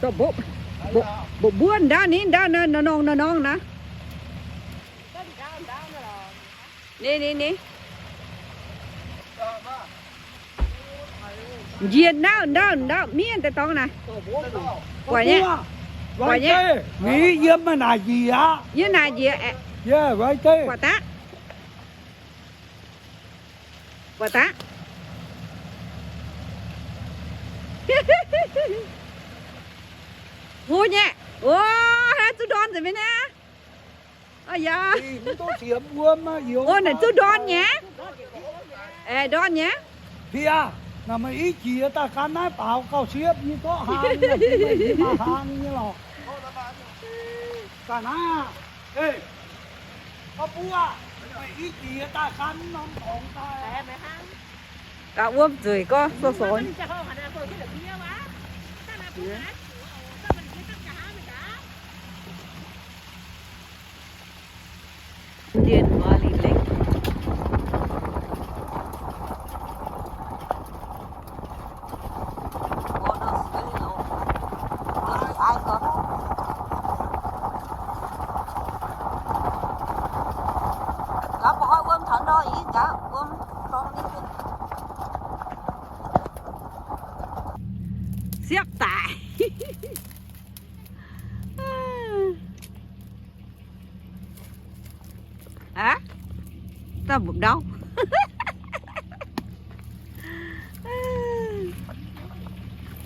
Mbuo, mbuo, mbuo mbuov ndaauv ni, ndaauv nor, nor, nor, nor, nor naaiv. Ni, ni, ni. Njiec ndaauv, ndaauv, ndaauv mienh daaih dorngx naaic. Buatc nyei, buatc nyei. Yie naaic njiec aqv. Buatc daaih. Buatc daaih. Hlo nyei. Ov, zuqc ndorn nzengc mingh naaiv. Ov, yaac. Ov, naaic zuqc ndorn nyei. Aeqv, ndorn nyei. Piex, naaic meih i jiex daaih gan naaiv baaux gauh siepv nyei gorqv hlang, meih maaih hlang nyei lorqc. Ga'naaiv, meih i jiex daaih gan norm dorngx daaih. Gaax wuom zueic gorngv sorsorx. Indian Valley Lake. Water is very low. Gaax ba'hoi wuom taux ndor ih gaax wuom dorng ninh. Siepv daic. Aqv, daaih mbopv ndau.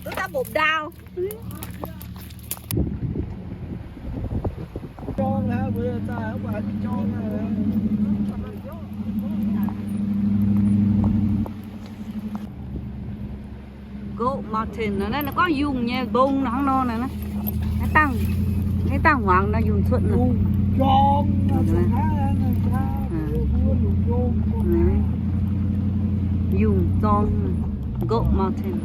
Duqv daaih mbopv ndau. Goat Mountain nor, naaiv gorngv yungh nyei mbong nor hnangv nor naaiv. Naaiv dangh, naaiv dangh hmuangx nor yungh cuotv nor. Yungh zorng, Goat Mountain.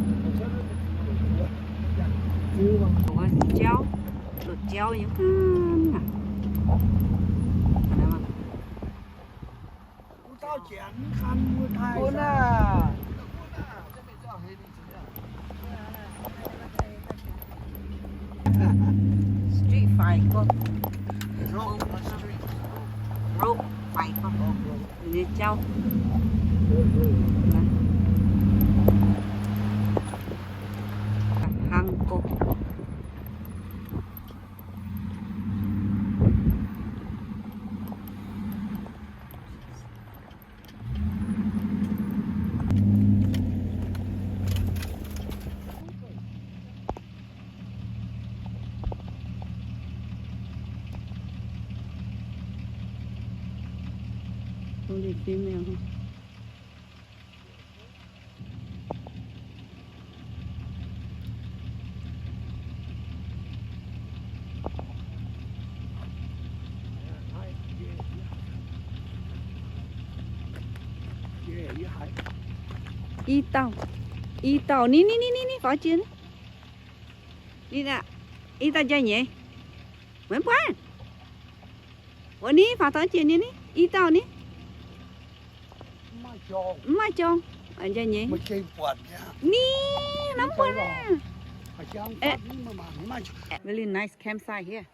Jauv, lotc jauv nyei. Street fight gorngv. Road fight gorngv. Nyei jauv. Hlang gorngv. Only female, huh? I dauh, i dauh, ni, ni, ni, ni, faaux jiex ni. Ni aqv, i dauh njaih nyeiz. Mv buatc. Wuov ni, faaux taux jiex ni, ni, i dauh ni. Mv maaih jorng. Njaih nyeiz. Ni, mv buatc aqv. Very nice campsite here.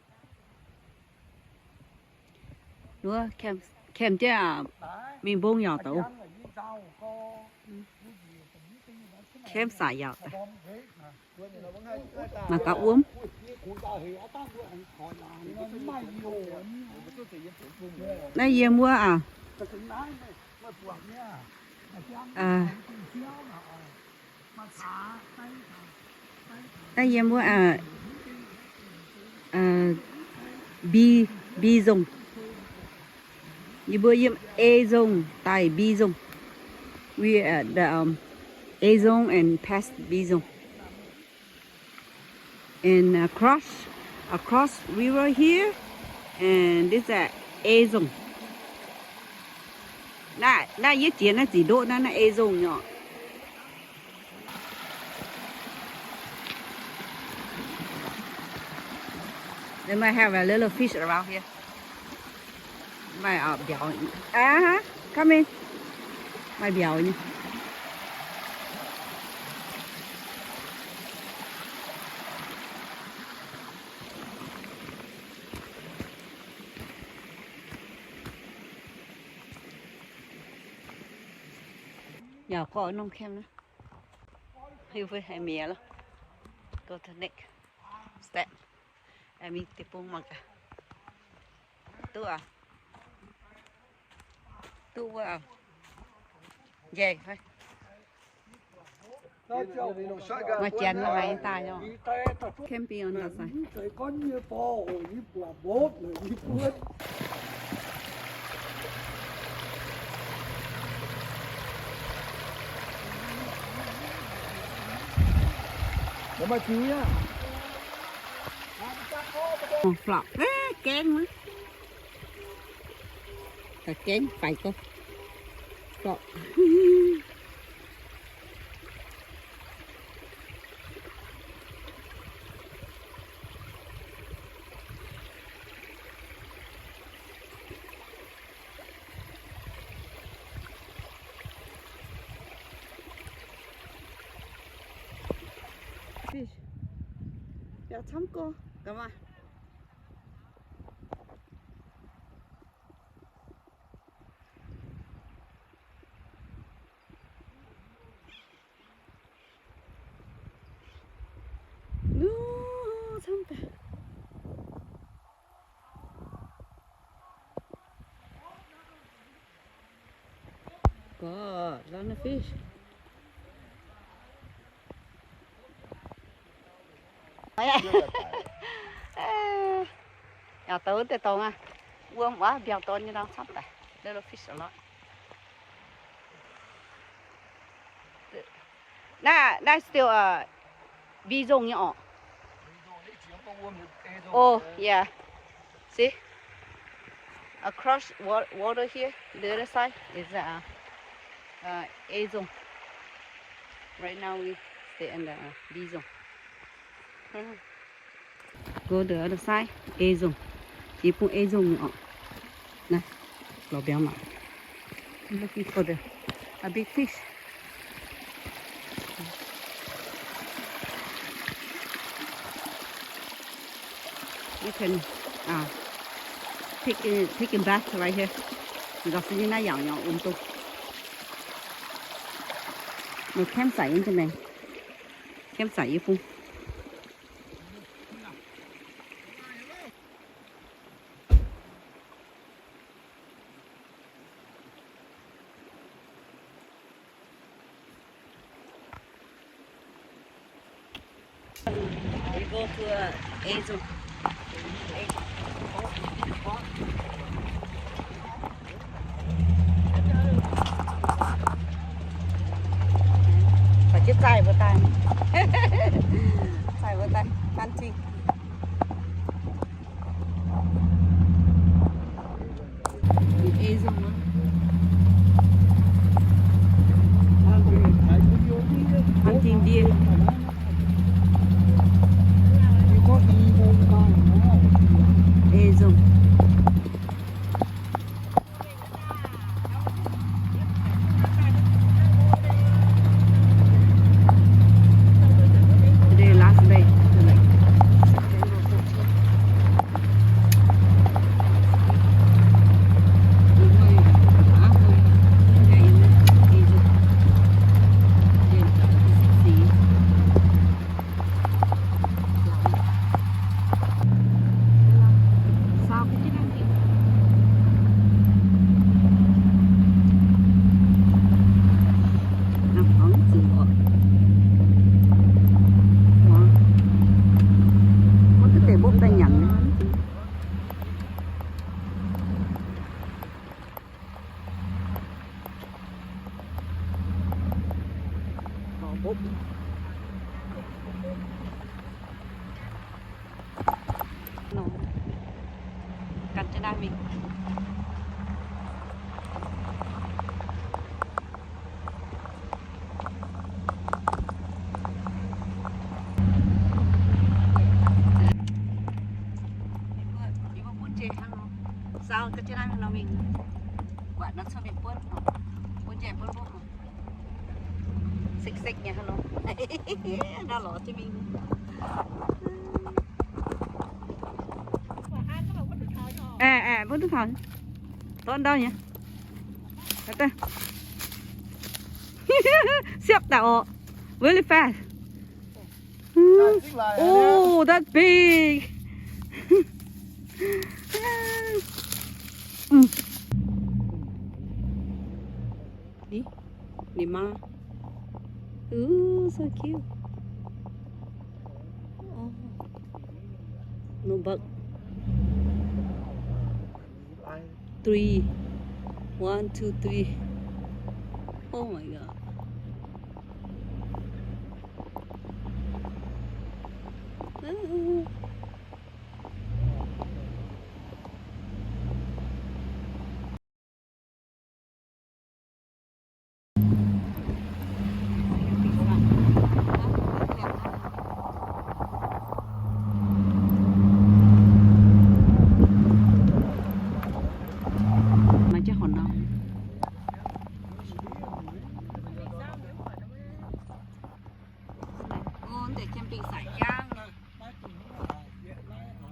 Camp, camp jienv mingh mbong yaac douz. Camp saac yaac daaih. Mangc gaax wuom. Naaiv yiem wuov aac. Naaiv yiem wuov aac, B, B zone. Yie mbuo yiem A zone daaih B zone. We are at the, um, A zone and past B zone. And across, across river here, and this is A zone. Naaiv, naaiv yie jiex naaiv ziqc ndoqv naaiv, naaiv A zone nyei oc. They might have a little fish around here. Maaih, uh, mbiauz. Ah, come in. Maaih mbiauz nyei. Yaac gorqv norm camp naaiv. Hiuv fai haiz mi'aqv lorqc. Go to next step. Mingh deic-bung mangc gaax. Duqv aqv. Duqv wuov aqv. Njaih fai. Maaih janx la'haaix daaih nyei. Camping on the side. Flauc, gengh maiv. Ga'gengh faix gorx. Flauc. Fish. Yaac camv gorx, gaax maah. Nuv, camv daaih. Got lot of fish. Yaac douz deix dorngx aqv. Wuom wuov mbiauz dorn nyei nor camv daaih. Little fish a lot. Naaiv, naaiv still, uh, mbi nzongh nyei orqc. Oh, yeah. See? Across wa-, water here, the other side is, uh, uh, A zone. Right now we stay in the, uh, B zone. Go the other side, A zone. Yie bung A zone nyei orqc. Naaiv, lorz mbiauz mangc. Looking for the, a big fish. You can, uh, take it, take it back right here. Nzauc se nyei naaiv yangh nyei wuom dongh. Meih camp sai yiem za'naaic. Camp sai yie bung. We go to, uh, A zone. Phải chứ chạy vừa tay. Chạy vừa tay, hunting. Ê Dông á. Hunting deer. Ê Dông. Today last day, like, September fourteen. Ganh jienv naaiv mingh. Yie mbuo bun njiec hnangv nor. Saau ganh jienv naaiv hnangv nor mingh. Buatc nor cuotv mingh buonv. Bun njiec buonv mbuo. Sekv-sekv nyei hnangv nor. Naaiv lorz jienv mingh. Aeqv, aeqv, mbuo duqv taux. Dorn ndau nyei. Ga'daaih. Siepv daaih orqc. Very fast. Oh, that's big. Ninh maa. Ooh, so cute. Oh. No bug. Three. One, two, three. Oh my God. Ah.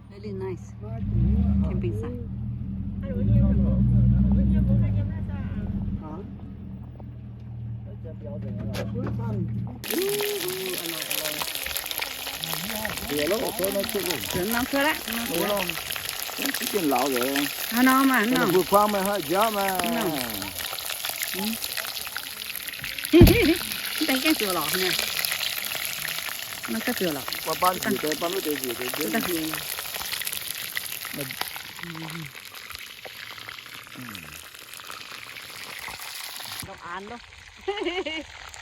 Very nice. Camping site. Nor cuotv aqv. Haaix nor maah, nor. Mbuo kuaang meih haih nziaauv maah. Mv deix gaengh zuoqc lorqc. Nor ganh zuoqc lorqc.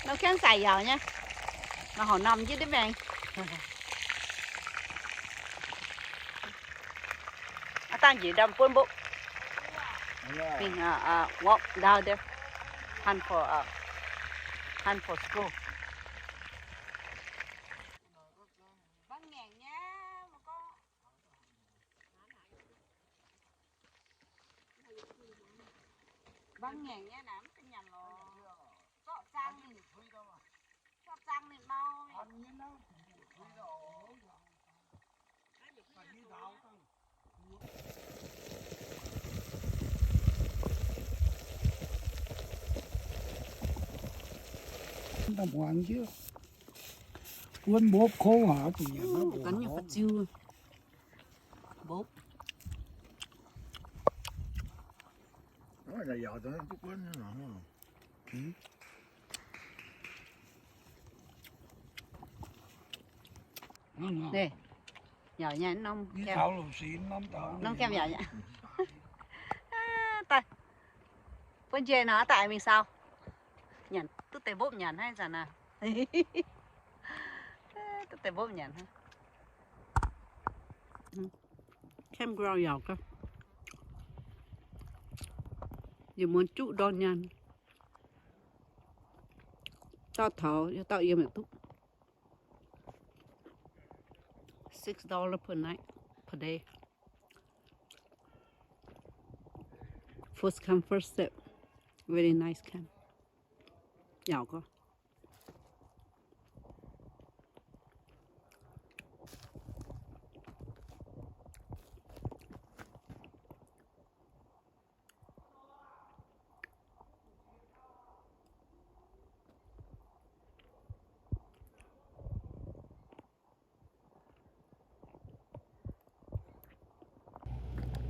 Nor camp site yaac nyei. Nor horc norm jienv ndiev maengx. Aav dangh njiec ndamv buonv mbuo. Mingh, uh, uh, walk down there. Hunt for, uh, hunt for squirrel. Mbangv ngaengc nyei naaic mv ga'nyanc lorqc. Zorqv zaang ninh, zorqv zaang ninh mau. Buonv mbopv kouv haic, zuqc nyanc naaiv mbuo ganh nyei fa'ziu. Mbopv. Naaiv, yaac nyei norm, norm camp yaac nyei. Daaih, buonv njiec nor daaih mingh sau. Nyanc duqv deix mbopv nyanc hnangv zanc naaic. Duqv deix mbopv nyanc hnangv. Campground yaac gaax. Yietc muonz juqv ndorm nyanc. Dauh taux, dauh yiem yietc duqv. Six dollar per night, per day. First come, first serve. Very nice camp. Yaac gaax.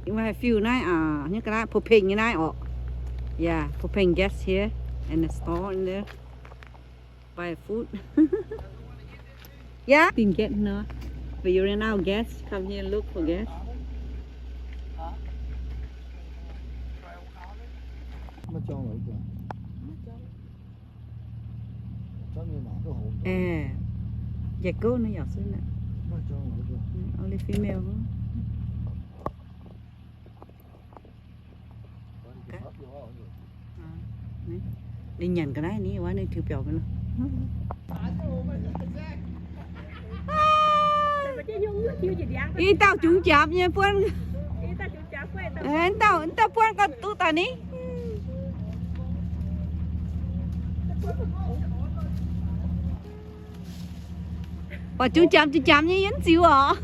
Ih hnoi fill naaiv, aa, nyei ga'naaiv propane nyei naaiv orqc. Yeah, propane gas here and the store in there. Buy food. Yeah, didn't get enough. But you ran out of gas. Come here, look for gas. Aa, njiec gouv naaiv yaac sun aqv. Only female. Ninh nyanc ga'naaiv ni, wuov ninh tiux biaux mingh. Ih dauh jungx jaapc nyei buonv. Dauh, dauh buonv gauh duqv daaih ni. Buatc jungx jaapc, jungx jaapc nyei yiem ziux orqc.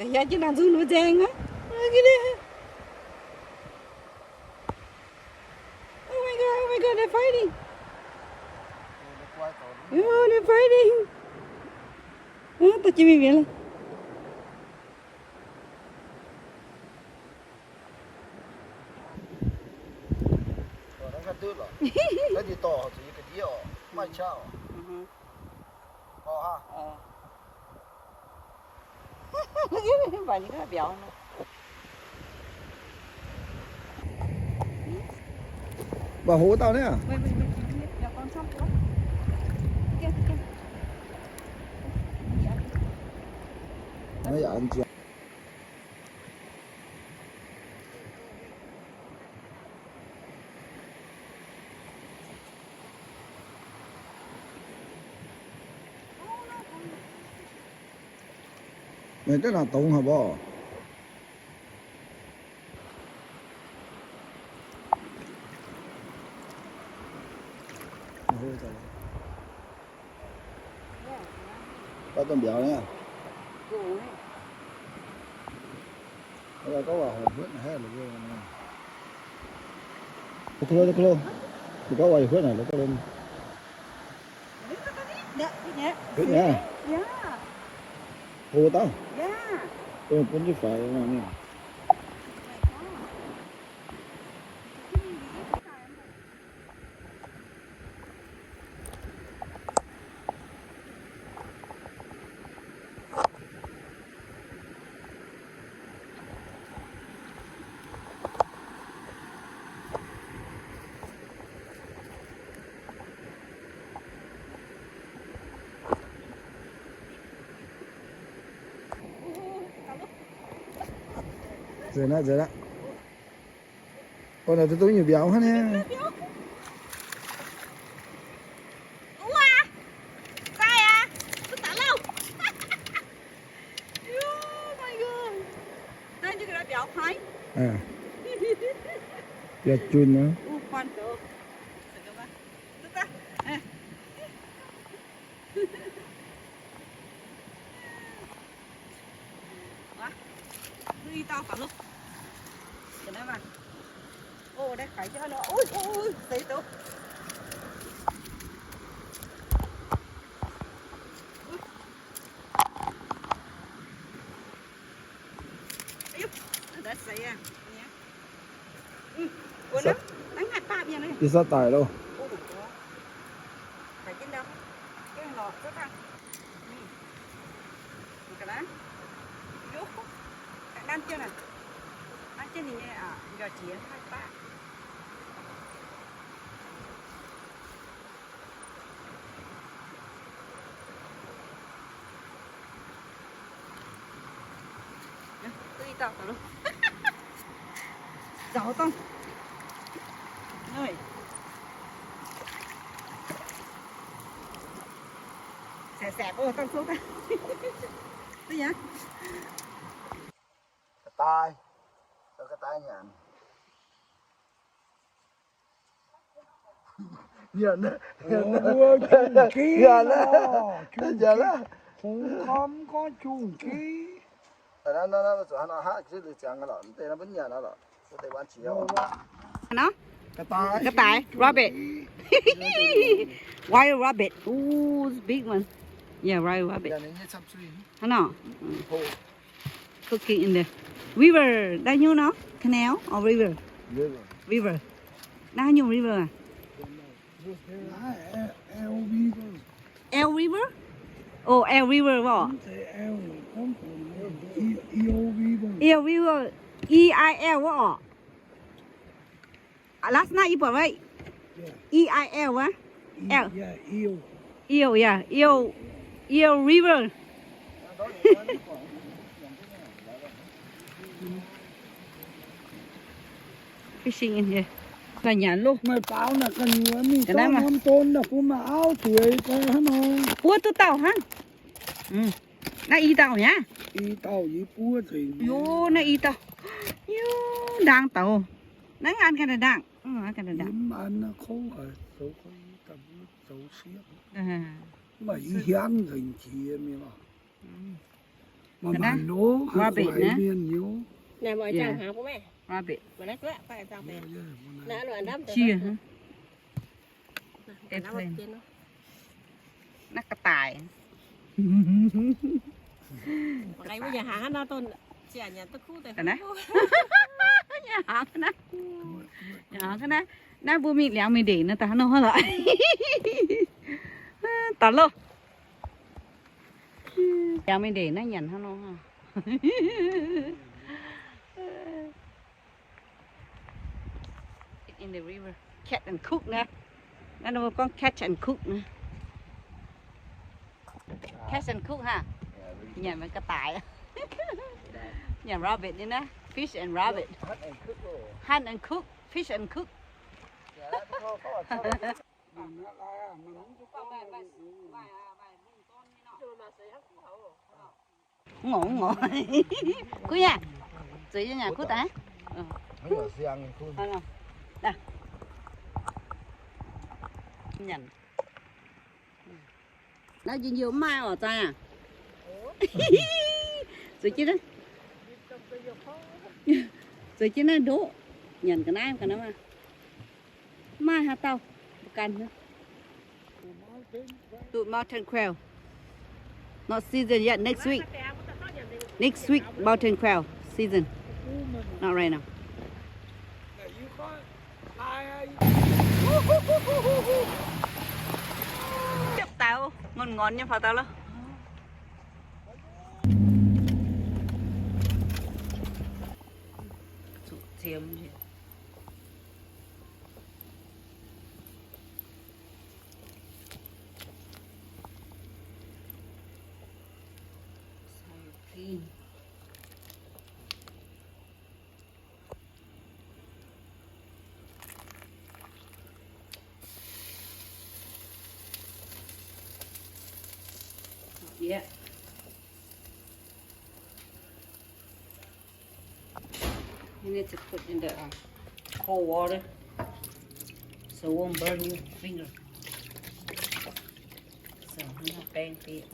Ga'hiav jienv nangh nzung nduov nzaeng aqv. Look at that. Oh my god, oh my god, they're fighting. Oh, they're fighting. Aa, dorh jienv mingh mbiauz lorqc. Mv baac hoz dauh naaiv. Meih daaih nangc dongz haic mborqv. Gorngv dongh mbiauz naaiv. Gorngv waac heuc huotv naaic, gorngv waac heuc huotv naaic, gorngv huotv naaic. Hov dauh. Bun jienv faix. Nzengc aqv, nzengc aqv. Ov, naaic duqv duqv nyei mbiauz hnangv nyei. Mbiauz jun aqv. Duqv i dauh faaux loh. Ov, naaiv kaaix jienv nor. Ui, ui, ui, seix douz. Ih, saav daic loh. Zaux dangh. Saepv-saepv oc, dangh souv daaih. Ga'daaih, ga'daaih nyanc. Nyanc, nyanc, nyanc, nyanc. Ga'daaih, rabbit. Wild rabbit. Ooh, big one. Yeah, wild rabbit. Hnangv nor. Cooking in the river. Daaih nyungc nor? Canal or river? River. River. Naaiv nyungc river aqv? Eel River? Oh, Eel River orqc? Eel River. E I L orqc? Last night yie buatc wuov, E I L wuov. Eel. Eel, yeah, Eel, Eel River. Fishing in here. Nyanc loh. Maaih baaux naaic ga'nyuoz mingh zorqv norm don naaic bun maaih auv zueiz hnangv nor. Buov duqv dauh hnangv. Naaiv i dauh mi'aqv. I dauh yie buov nzengc. Yo, naaiv i dauh. Yo, ndaang douz. Naaiv an ganh ndaangc. An ganh ndaangc. Zoux siepv. Maaih i hiaangv nzengc jiex mingh lorqc. Maaih maaih nor, rabbit naaiv. Mienh nor. Rabbit. Naaiv ga'daic. Naaiv, naaiv mbuo mingh liangx mingh ndeic nor, daaih hnangv nor lorqc. Daaih loh. Liangx mingh ndeic naaiv nyanc hnangv nor. In the river. Catch and cook naaiv. Naaiv mbuo gorngv catch and cook naaiv. Catch and cook haav? Nyanc maiv ga'daic. Nyanc rabbit nyei naaiv. Fish and rabbit. Hunt and cook, fish and cook. Mv ngorc, mv ngorc. Kuv nyei, zueiz nyei nyanc kuv daaih. Nyanc. Naaiv njien-youh mv maaih oc, zaih aac. Zueiz jienv naaiv, zueiz jienv naaiv ndoqv. Nyanc ga'naaiv, ga'naaiv maah. Mv maaih haaix dauh mbuo ganh. Dude, mountain quail. Not season yet. Next week. Next week, mountain quail season. Not right now. Siepv daaih, ngon-ngon nyei faaux daaih loh. Zuqc ziemx. Yep. You need to put in the, uh, cold water so it won't burn your finger. So, hnangv nor baeng bieqc.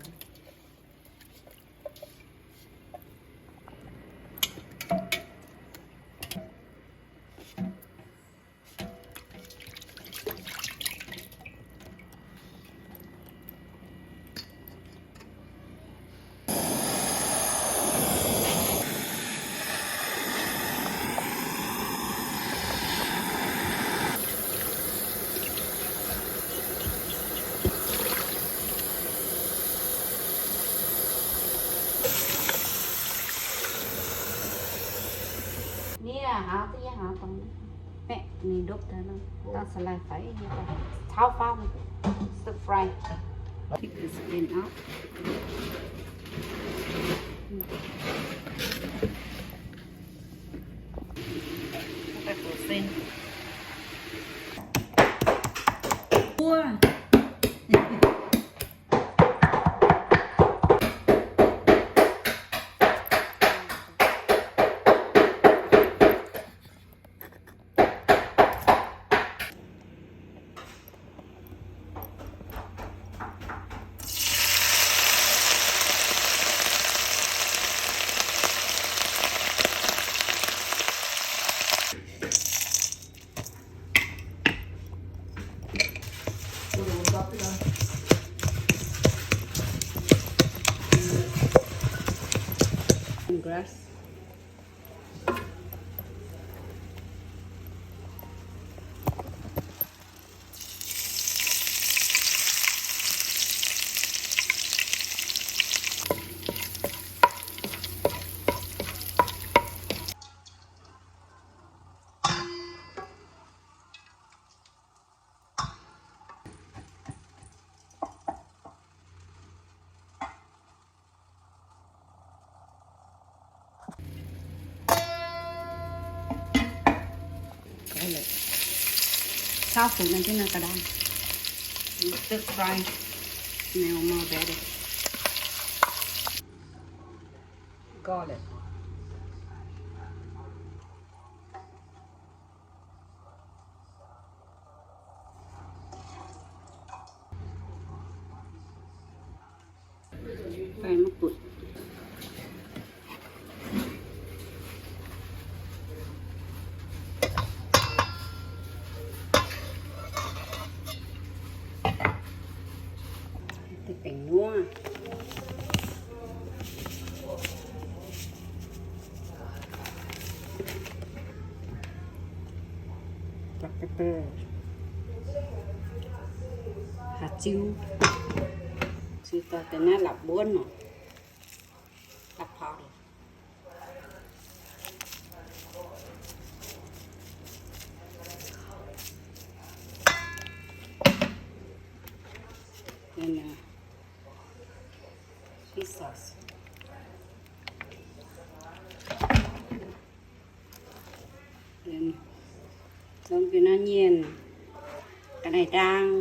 Ni haaix, duqv yie haaix dongh. Mv, ninh ndopv daaih nor, dangh salai fai nyei daaih. Tauv fav, stir fry. Take the skin out. Daaih fu'jueiv. Wuov. Grass. Tauv fu'jueiv naaiv jienv naaiv ga'ndangv. Stir fry. Smell more better. Garlic. Baengc nuov, black pepper, haaix diuv, ziux daaih deix naaiv la'buonv oc, la'pauv. Fish sauce. Lomh mbienx naaiv nyienh, ga'naaiv ndaang,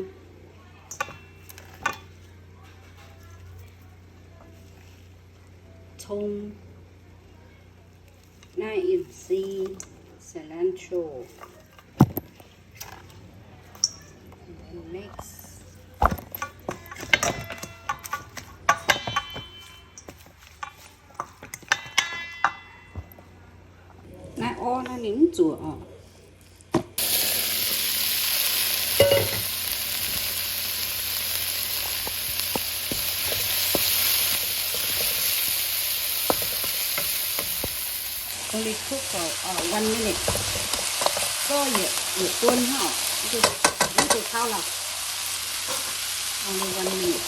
cong, naaiv yiem si, cilantro. Mix. Naaiv orv naaiv ninh mv zuoqc oc. Only cook for uh, one minute. So yietc, yietc buon hnangv oc. Mv duqv, mv duqv tauv lorqc. Only one minute.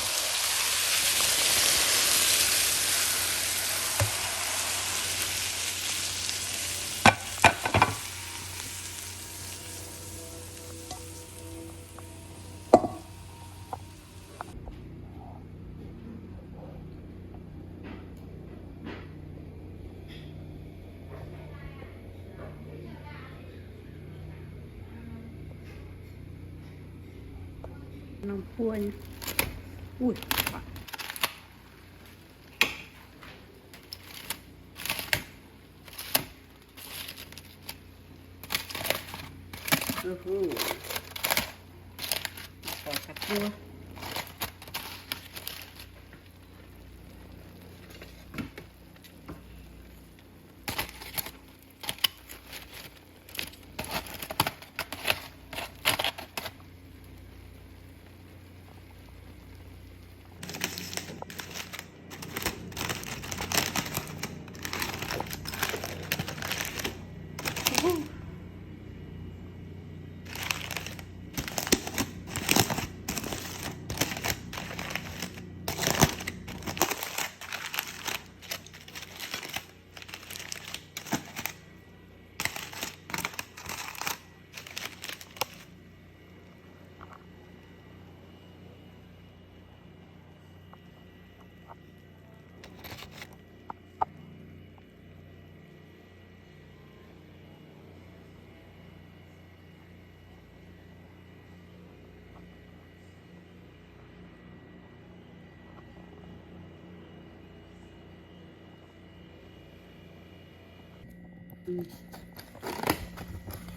Norm buo nyei. Ui,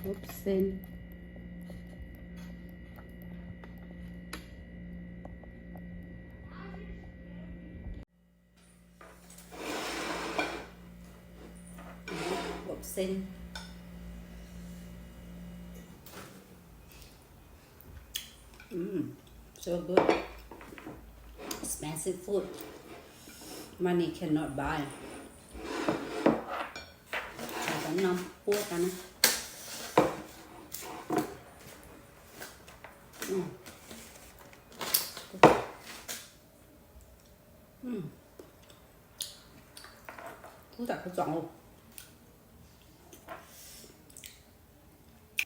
Hopv sen. Hopv sen. Mm, so good. Expensive food. Money cannot buy. Caux norm buov ga'naaiv. Mm. Mm. Kuv daaih kuv zuangx oc.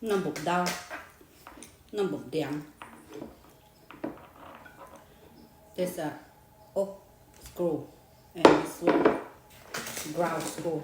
Norm mbopv ndau, norm mbopv ndiangx. There's a oak scroll and this one brown scroll.